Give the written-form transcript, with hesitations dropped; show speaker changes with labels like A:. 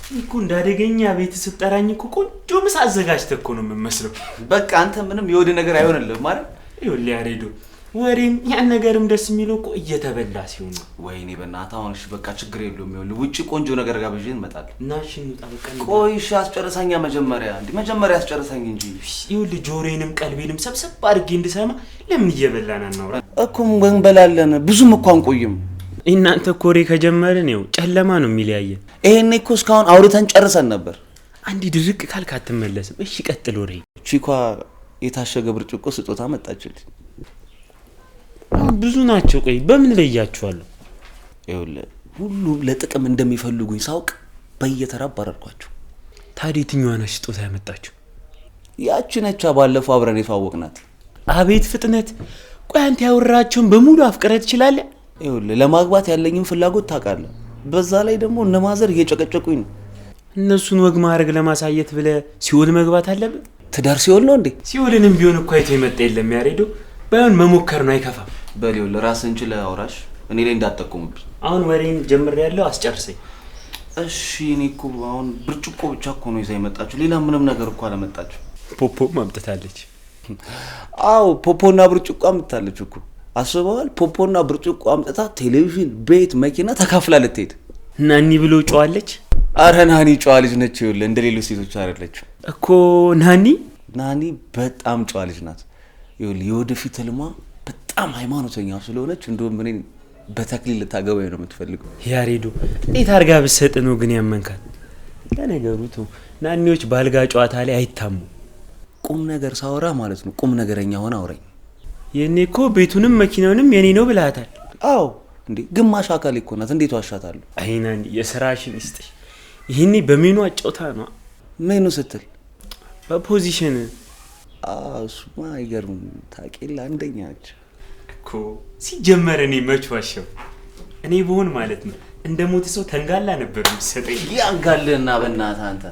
A: እኮ እንደ አደገኛ ቤት ስጠራኝ እኮ ቆንጆ ምሳ አዘጋጅተህ እኮ ነው የምመስለው።
B: በቃ አንተ ምንም የወደ ነገር አይሆንልህም ማለት።
A: ይኸውልህ ያሬዶ፣ ወሬም ያን ነገርም ደስ የሚለው እኮ እየተበላ ሲሆን ነው።
B: ወይኔ በእናትህ፣ አሁን እሺ በቃ ችግር የለውም። ይኸውልህ ውጭ ቆንጆ ነገር ጋብዤ እንመጣለን።
A: እና እሺ እንውጣ በቃ እንብላ።
B: ቆይ እሺ አስጨርሰኛ፣ መጀመሪያ እንዴ መጀመሪያ አስጨርሰኝ እንጂ።
A: ይኸውልህ ጆሮዬንም ቀልቤንም ሰብሰብ አድርጌ እንድሰማ ለምን እየበላን አናውራ?
B: እኮ እንበላለን፣ ብዙም እኮ አንቆይም።
A: እናንተ እኮ ወሬ ከጀመርን ይኸው ጨለማ ነው የሚለያየን።
B: ይሄኔ እኮ እስካሁን አውርተን ጨርሰን ነበር።
A: አንዴ ድርቅ ካልክ አትመለስም። እሺ ቀጥል ወሬ።
B: ቺኳ የታሸገ ብርጭቆ ስጦታ መጣችልኝ።
A: አሁን ብዙ ናቸው። ቆይ በምን ለያችኋለሁ?
B: ይኸውልህ ሁሉም ለጥቅም እንደሚፈልጉኝ ሳውቅ በየተራ አባረርኳቸው።
A: ታዲያ የትኛዋ ናት ስጦታ ያመጣችው?
B: ያቺ ነቻ ባለፈው አብረን የተዋወቅናት።
A: አቤት ፍጥነት! ቆይ አንተ ያወራቸውን በሙሉ አፍቅረህ ትችላለህ?
B: ይኸውልህ ለማግባት ያለኝን ፍላጎት ታውቃለህ። በዛ ላይ ደግሞ እነ ማዘር እየጨቀጨቁኝ ነው።
A: እነሱን ወግ ማድረግ ለማሳየት ብለህ ሲኦል መግባት አለብህ?
B: ትዳር ሲኦል ነው እንዴ?
A: ሲኦልንም ቢሆን እኮ አይቶ የመጣ የለም ያሬዶ። ባይሆን መሞከር ነው፣ አይከፋም።
B: በል ይኸውልህ ራስህን ችለህ አውራሽ፣ እኔ ላይ እንዳትጠቁምብኝ።
A: አሁን ወሬን ጀምሬያለሁ፣ አስጨርሰኝ።
B: እሺ እኔ እኮ አሁን ብርጭቆ ብቻ እኮ ነው ይዛ የመጣችሁ፣ ሌላ ምንም ነገር እኮ አላመጣችሁ።
A: ፖፖም አምጥታለች።
B: አዎ ፖፖና ብርጭቆ አምጥታለች እኮ፣ አስበዋል። ፖፖና ብርጭቆ አምጥታ ቴሌቪዥን፣ ቤት፣ መኪና ተካፍላ ልትሄድ።
A: ናኒ ብሎ ጨዋለች።
B: አረ ናኒ ጨዋ ልጅ ነች። ይኸውልህ እንደ ሌሎች ሴቶች አይደለችም።
A: እኮ ናኒ።
B: ናኒ በጣም ጨዋ ልጅ ናት። ይኸውልህ የወደፊት ህልሟ በጣም ሃይማኖተኛ ስለሆነች እንደውም እኔን በተክሊል ልታገባኝ ነው የምትፈልገው።
A: ያሬዶ እንዴት አድርጋ ብትሰጥ ነው ግን ያመንካት? ለነገሩ ተው፣ ናኒዎች ባልጋ ጨዋታ ላይ አይታሙ።
B: ቁም ነገር ሳወራ ማለት ነው ቁም ነገረኛ ሆነ አውራኝ።
A: የእኔ እኮ ቤቱንም መኪናውንም የኔ ነው ብለሃታል።
B: አዎ እንዴ ግማሽ አካል እኮ ናት። እንዴት ዋሻታለሁ?
A: አይ ናኒ የስራሽን ይስጥሽ። ይህኔ በሜኑ አጫውታ ነው።
B: ሜኑ ስትል?
A: በ position።
B: እሱማ አይገርምም። ታውቂላ አንደኛ ነች።
A: እኮ ሲጀመር እኔ መች ዋሸው? እኔ ብሆን ማለት ነው እንደ ሞተ ሰው ተንጋላ ነበር የምትሰጠኝ።
B: ያንጋልህና በእናትህ አንተ።